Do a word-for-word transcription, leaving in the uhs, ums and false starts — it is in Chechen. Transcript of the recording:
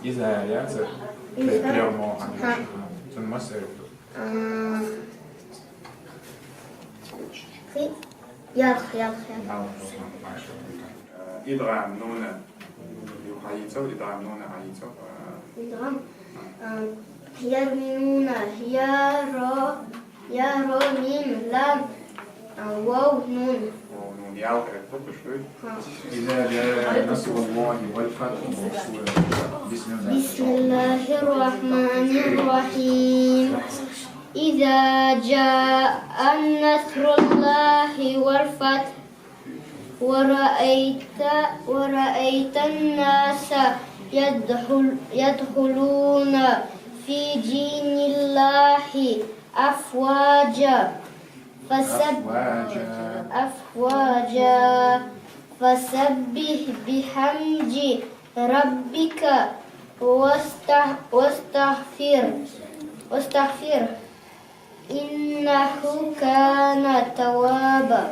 Иза яц, Иза. Клермо, Ха. Цун масер. А, хи-, ярх, ярх, ярх. Идгъам нуна. Юха яйцо, идгъам нуна яйцо. Идгъам. А, ярминуна, яро, яро, мим, лам, а, вов, нун. О, нун, ял, как будто что. Ха. إذا جاء نصر الله والفتح. بسم الله. بسم الله الرحمن الرحيم. إذا جاء نصر الله والفتح ورأيت، ورأيت الناس يدخل، يدخلون في دين الله أفواجا. فسب-، أفواجا. أفواجا. فسبح بحمد ربك واستغ-، واستغفر، واستغفره إنه كان توابا.